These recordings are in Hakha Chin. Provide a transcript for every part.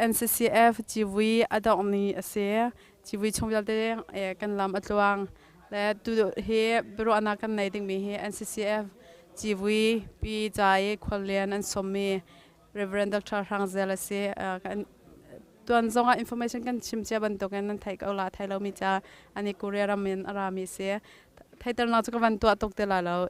NCCF civui a dongh ni a si. Civui chung vialte kan lam a tluang. Le tu hi biaruahnak kan nei dingmi hi NCCF civui pi ca i khuallian an sawmmi Reverend Dr. Hrang Zel a si. Tuan zongah information kan chim cia bantukin nan theih ko la thei lomi ca ani Korea ram in a rami si. Theiternak cu ka van tuah tuk te lai lo.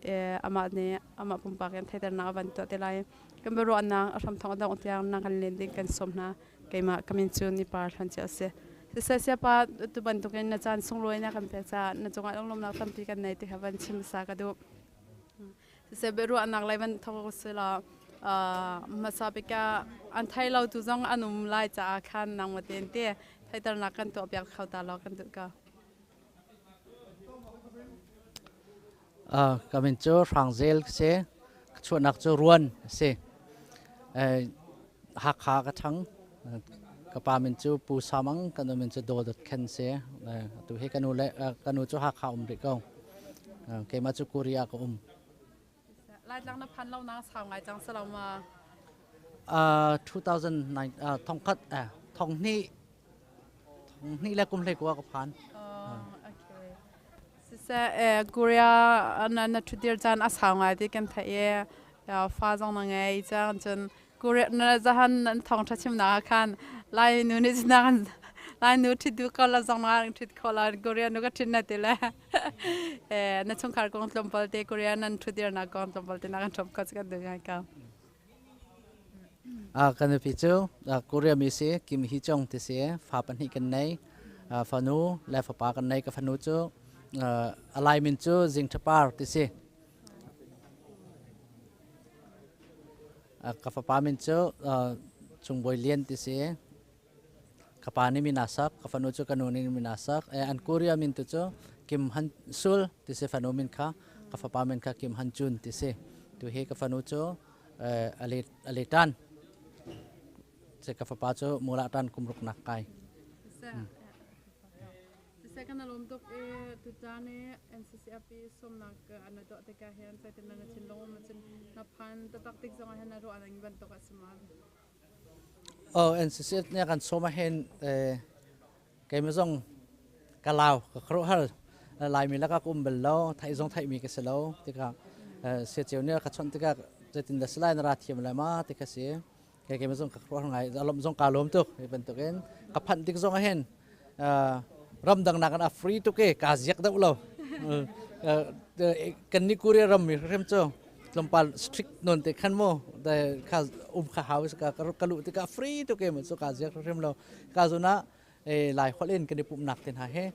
Amah nih amah pumpak in theiternak a van tuah te lai. Kan biaruahnak a hramthawk a dongh tiang na kan len ding kan sawm hna. Keimah ka min cu Nipar Hlan Cia a si. Siseh siapa tu bantukin na caan sunglawi na kan pek caah na cungah lunglawmhnak tampi kan nei ti kha van chim hmasa ka duh. Siseh biaruahnak lei van thawk u law hmasa bik ah an thei lo tu zong an um lai caah khan nangmah tein te theiternak kan tuah piak kho ta law kan duh ko. Ka min cu Hrang Zel ka si. Ka chuahnak cu Ruan a si. Hakha ka ṭhang. Ka pa min cu Pu Sa Mang, ka nu min cu Daw Dawt Khen si. Atu hi ka nu le ka nu cu Hakha um rih ko. Keimah cu Korea ka um. Laitlang na phan lo na sau ngai cang si lo ma? 2009 thongkhat thonghnih thonghnih le kum hlei kua ka phan. Oh, okay. Siseh, Korea na na ṭhutdir caan a sau ngai ti kan theih i fa zong na ngei cang cun Korea na zahan nan thawngṭha chimnak ah khan Lai nu nih cun kan Lai nu ṭhit duh ko la zong na ṭhit kho la Korea nu ka ṭhit na ti le na chungkhar kong tlawmpal te Korea nan ṭhutdirnak kong tlawmpal te na kan ṭhop kho cu kan duh ngai ko. Kan nupi cu Korea mi si Kim Hee Jong ti si fa pahnih kan nei fanu le fapa kan nei ka fanu cu a lai min cu Zing Ṭhapar ti si ka fapa min cu Cung Bawi Lian ti si ka pa nih min aa sak ka fanu cu ka nu nih min aa sak an Korea min tu cu Kim Han Sul ti si fanu min kha ka fapa min kha Kim Han Jun ti si tu hi ka fanu cu a le tan ka fapa cu mula tan kum ruk nak kai Siseh kan alawm tuk i tutan i NCCRP sawmnak an tuah tikah hin zeitin na thinlung um cun na phan taktak tik zongah hin na ruah ning bantuk a si ma? Oh NCC nih kan sawm ahhin keimah zong ka lau ka khuaruahhar Laimi lakah ka um bal lo theih zong theihmi ka si lo tikah siaceu nih ka chawnh tikah zeitin dah si lai na ra thiam lai ma ti kha si kei keimah zong ka khuaruahhar ngai a lawmh zong kaa lawm tuk hi bantukin ka phanh tik zong ahhin ramdang nakin a free tuk i kaa ziak deuh lo kan nih Korea ram mi hrim cu tlawmpal strict non te khan mu kha um kha hau ka ka luh tikah free tuk e mu cu ka ziak hrim lo ka zuna lai holh in kan i pumhnak te hna he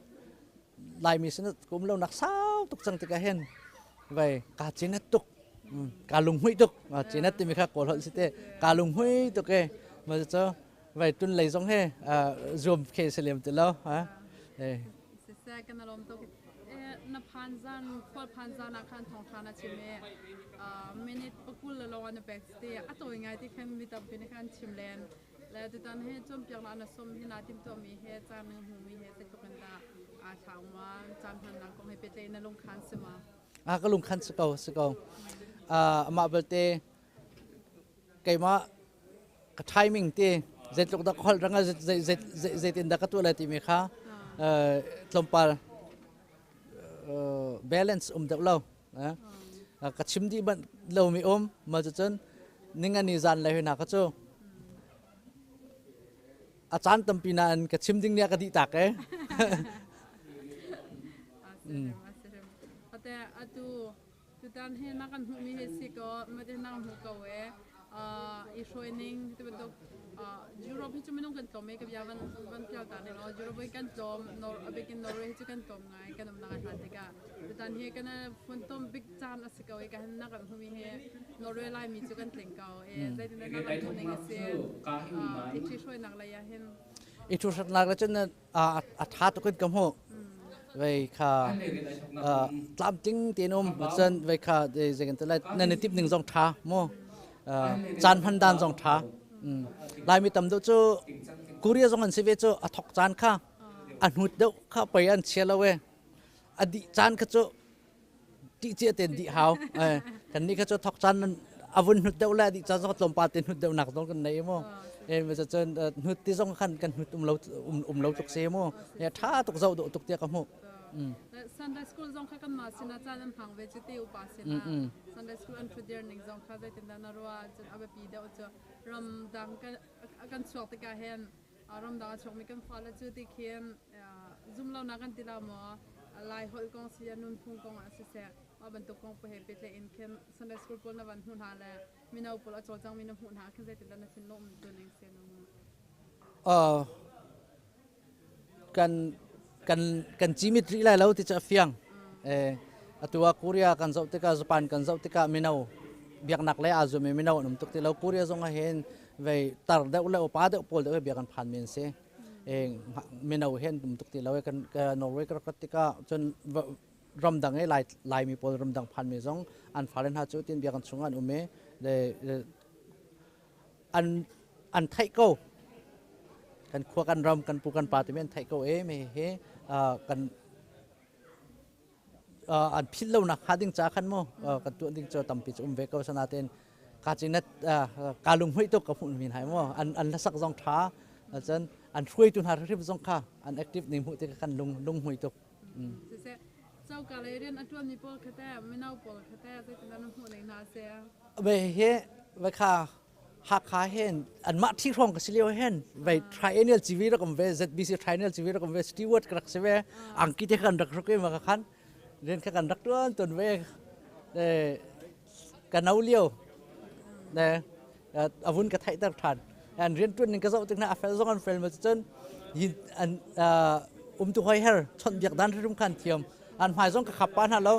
laimi sin kum lo nak sau tuk cang tikah hin vai ka chinat tuk ka lunghui tuk chinat timi kha kawl holh si te ka lunghui tuk e ma cu vai tun lei zong he zuam khe se lem ti lo ha eh kan alom tuk na phan zan khual phan zan ah khan thong tha na chim e minute pakul le long an pek te a tawi ngai ti khan mi tampi ne khan chim len le tutan he cawnpiaknak na som hi na timtuahmi he caan na hmuhmi he zeitluk in dah aa thlau ma caan hmannak kong he pehtlaih na lungkhan si ma a ka lungkhan si ko si ko amah belte keimah ka timing te zeitluk dah ka holh rang zeitin dah ka tuah lai timi kha tlawmpal balance um deuh lo ka chim dih banh lomi um ma cucun ningani zan le hna ka cu a caan tampi nain ka chim ding nih a ka dih tak e Ate atu Tutan hi na kan hmuhmi hi si ko mate na hmu ko e i hruai ning ti bantuk Europe hi cu minung kan tlawm i ka bia van van pial ta ne law Europe hi kan tlawm Nor a bik in Norway hi cu kan tlawm ngai kan um nak hlan tikah tutan hi kan funtom bik caan a si ko i ka hin na kan hmuhmi hi Norway Laimi cu kan tling ko e zeitin na kan hmuh ning a si i ṭhi hruainak lei ah hin i ṭhu hratnak le cun a ṭha tuk in ka hmuh vei kha tlamtling tein um cun vei kha zeikan te lai nan i timh ning zong ṭha mu caan hman dan zong ṭha Laimi tam deuh cu Korea zong an si ve cu a thok caan kha a hnut deuh kha pei an chia lo e a dih caan kha cu tih cia ten dih hau kan nih kha cu thok caan a vun hnut deuh le dih caan zong tlawmpal te hnut deuh nak zong kan nei mu. E me cun hnut ti zong khan kan hnut um lo um lo tuk se mu e tha tuk zo do tuk tia ka hmu. Sunday school zong kha kan ma sina caan an hmang ve cu te upa sina Sunday school an thudir ning zong kha zeitin dah na ruah cun a biapi deuh cu ramdang kan chuak tikah hin ramdang a chuakmi kan fale cu ti khin zumlonak kan ti lo maw Lai holh kong si nunphung kong ah siseh mah bantuk kong he pehtlaih in khin Sunday school pawl na van hmuh hna le mino pawl a cawlcangmi na hmuh hna khin zeitin dah na thinlung um tu ning si Kan kan kan cimit rih lai lo ti cu a fiang. Atu ah Korea kan zoh tikah Japan kan zoh tikah mino biaknak lei aa zummi mino an um tuk ti lo. Korea zong ah hin vei tar deuh le upa deuh pawl deuh he biak an phan mi an si. Mino he an um tuk ti lo. Kan Norway ka rak tikah cun ramdang i Lai Laimi pawl ramdang phan mi zong an fale hna cu tin biakinn chung an um i an an theih ko kan khua kan ram kan pu kan pa timi an theih ko e me he kan an philh lo nak hnga ding ca khan mu kan tuah ding cu tampi cu um ve ko sanaten ka cinat ka lung hui tuk ka hmuh min hai mu an an hlasak zong tha cun an hruaitu hna hrim zong kha an active ning hmuh tik kan lung lung hui tuk. Siseh, coka lei rian a ṭuanmi pawl kha teh, mino pawl kha teh zeitindah na hmuh ning hna a si? Ve hi ve kha Hakha hin anmah thi hrawng ka si lio hin vei triennial CV rak um ve ZBC triennial CV rak um ve steward ka rak si ve angki te kan rak ruk i ma ka khan rian kha kan rak tuan ton ve ka no lio ne avun ka theihter ṭhan an rian ṭuan ning ka zoh tik hna a fel zong an fel ma cun an umtu hoi her chawnh biak dan hrim khan thiam an hmai zong ka khap pa hna lo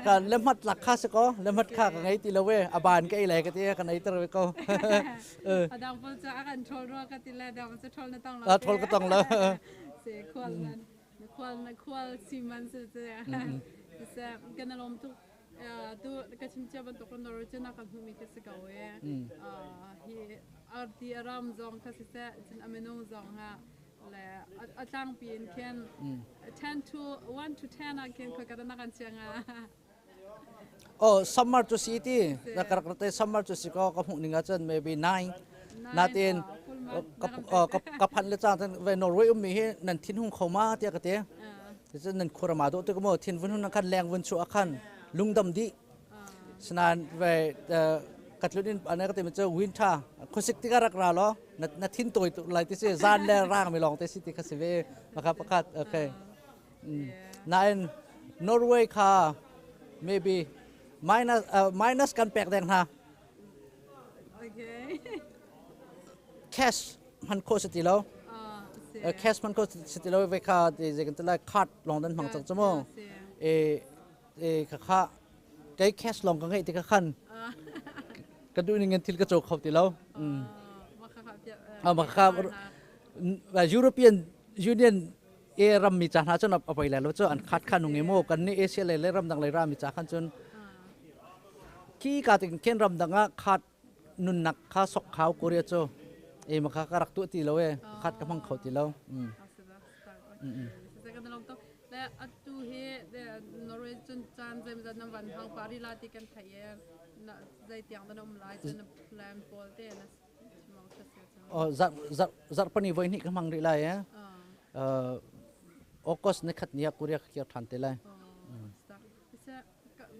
ka lemhat lak kha si ko lemhat kha ka ngei ti lo we a ban ka ei lai ka ti kan ei ter ve ko. Adang pol cu a kan ṭhawl rua ka ti le dang cu ṭhawl na tong lo. A ṭhawl ka tong lo. Se khual man khual na khual si man se se kan lom tuk. Tu ka chim cia bantuk in Norwegian ah kan hmuhmi khi si ko i hi arti a ram zong kha siseh cun a minung zong ha le a tlangpi in khin 10 to 1 to 10 ah khin khoi ka na kan chia nga. Oh, summer to city na karak te summer to si ko ka hmuh ning ahcun maybe 9 natin ka phan le chang ve Norway ummi hi nan thin hung kho ma tiah ka ti. Cun nan khurama dawh tuk maw thin vun hun khan leng vun chuah khan lungdam dih sinain ve ka tlun in ane ka ti cu winter khuasik tikah rak ra law na thin tawi tuk lai ti si zan le rang mi lawng te si ti kha si ve maka pakhat okay nain Norway kha maybe minus minus kan pek deng hna. Okay. Cash hman khawh si ti lo. Cash hman khawh si ti lo ve kha ti zei kan ti lai card lawng dan hmang cang cu mu e e kha kha kei cash lawng ka ngeih ti kha khan ka duh ning in thil ka caw kho ti lo. Ma kha European Union e ram mi ca hna cun a poi lai lo cu an khat kha nung mu kan ni Asia le le ram dang le ra mi ca khan cun khi ka tin khen ram dang ah khat nunnak kha sok khau Korea cu e ma kha ka rak tuah ti lo e khat ka hmang kho ti lo. Le atu hi Norway cun caan zeimazat nan van hang pari la ti kan thei e zei tiang dan um lai cun plan pawl te na Oh zarh pani voi hnih ka hmang rih lai e August ni khat ni ah Korea ka kir than te lai.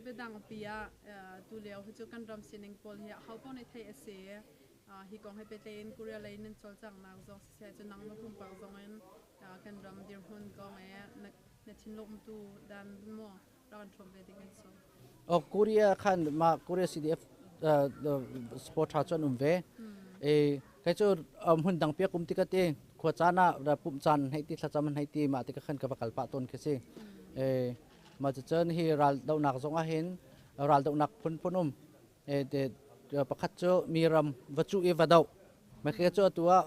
Biadang pi ah tulio hi cu kan ram sining pawl hi ho paoh nih theih a si. Hi kong he pehtlai in Korea lei nan cawlcanghnak zong siseh cu nang na pumpak zong in kan ram dirhmun kong e na thinlung tu dan maw rak kan hrawm ve ding kan sawm. Oh, Korea khan ma Korea CDF sport tha chuan um ve. E kai chu hmun dang pia kum tika te khua caan ah ra pum caan hei ti thlacam hei ti ma ti ka khan ka va kal pa ton khi si. E Mah cucun hi raldohnak zong ahhin raldohnak phunphun um. Pakhat cu mi ram va cuh i va doh. Mah cu atu ah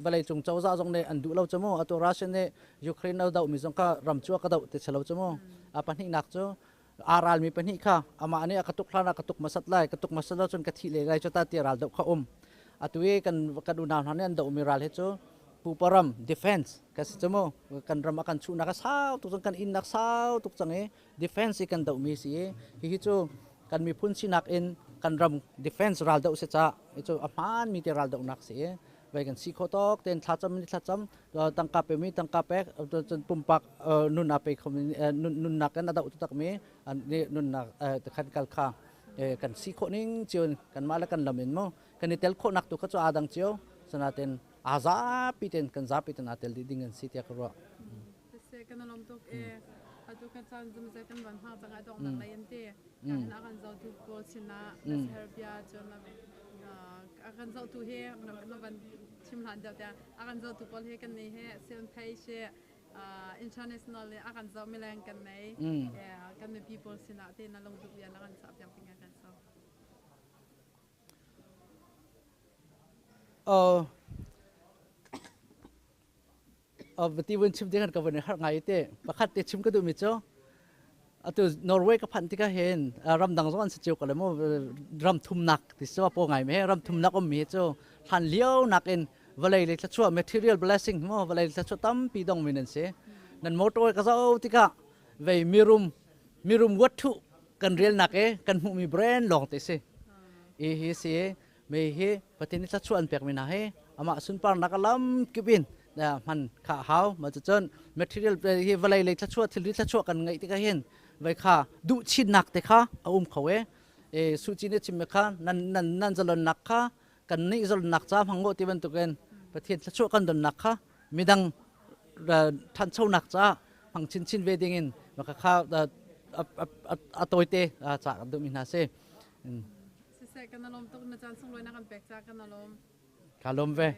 vawleicung cozah zong nih an duh lo cu mu. Atu Russia nih Ukraine a dohmi zong kha ram cu a ka doh ti si lo cu mu. A pahnihnak cu aa ralmi pahnih kha amah nih a ka tuk hlan ah ka tuk hmasat lai, ka tuk hmasat lo cun ka thih leh lai cu ta ti ral doh kha um. Atu i kan kan unau hna nih an dohmi ral hi cu pupa ram defense ka si cu mu kan ram a kan chuhnak a sau tuk cang kan innak sau tuk cang i defense i kan dohmi si i hihi cu kan miphun sinak in kan ram defense ral doh si ca hi cu a hmaanmi te ral dohnak si i. Vai kan si kho tok ten thlacam ni thlacam tangka pe mi tangka pek cun pumpak nun a pe kho nunnak kan a doh tak mi nunnak khan kal kha kan si khawh ning cio kan mah le kan lam in mu kan i tel khawh nak tu kha cu aa dang cio sanaten aa zapi ten kan zapi ten aa tel dih ding an si tiah ka ruah. Siseh kan lawm tuk e atu kan caan zumze kan van hma cang a dongnak lei an ti ka hin a kan zohtu pawl sinah na serbia cun a kan zohtu hi na van chim hlan deuh tiah a kan zohtu pawl hi kan ni he sian phei she international le a kan zoh mileng kan nei kan mipi pawl sinah te na lungduh bia na kan chah piak ding kan so. Ti vun chim ding ka vun har ngai te. Pakhat te chim ka duh mi cu atu Norway ka phanh tikah hin ramdang zong an si cio ko le mu ram thumnak ti so po ngai me ram thumnak um mi cu hlan lio nak in vawlei le thluachuah material blessing mu vawlei thluachuah tampi dong min an si. Nan motor ka zo tikah vei mirum mirum wat thu kan rel nak e kan hmuh mi brand lawng te si. I hi si me hi Pathian nih thluachuah an pek mi hna hi amah sunparnak a lam kip in hman kha hau. Ma cun material hi vawlei lei thluachuah thilri thluachuah kan ngeih tikah hin vai kha duh chinnak te kha a um kho e. E suci nih chim kha nan nan nan zalonnak kha kan nih zalonnak ca hmang ti bantukin Pathian thluachuah kan donnak kha midang thanchonak ca hmang chinchin ve ding in maka kha a tawite ca kan duh mi hna si. Siseh, kan lawm tuk. Na caan sunglawi na kan pek ca kan lawm. Ka lawm ve.